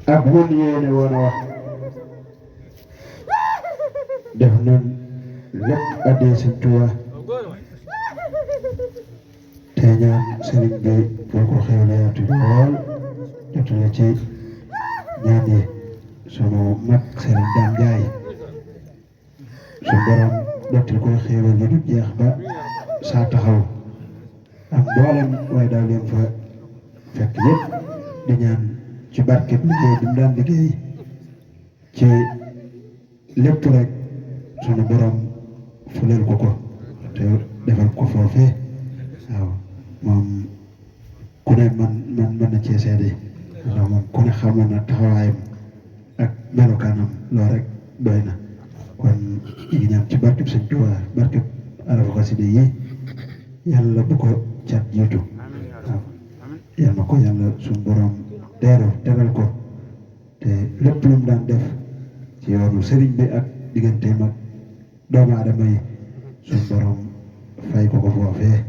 ak won yéene woon a wax def nañ lépp addee Sëñ Tuubaa te ñaan sëriñ bi pour ko xewle yaatu lool jotale ci ñaan yi sunu mag sëriñ Dame Ndiaye su borom dottil koy xéewal yi du jeex ba saa taxaw ak mboolem waaye daal leen fa fekk yëpp di ñaan ci barkeb liggéey bi mu daan liggéey ci lépp rek sunu borom fuleel ko te defal ko foofee waaw moom ku ne mën na cee seede ndax moom ku ne xamoon na taxawaayam ak melokaanam loolu rek doy na kon ñu ngi ñaan ci barkeb Sëñ Tuubaa barkeb arafu xasida yi yàlla bu ko cat jiitu waaw yal na ko yàlla suñu borom teral ko te lépp lu mu daan def ci yoonu sëriñ bi ak digganteem ak doomu aadama yi suñu borom fay ko foofee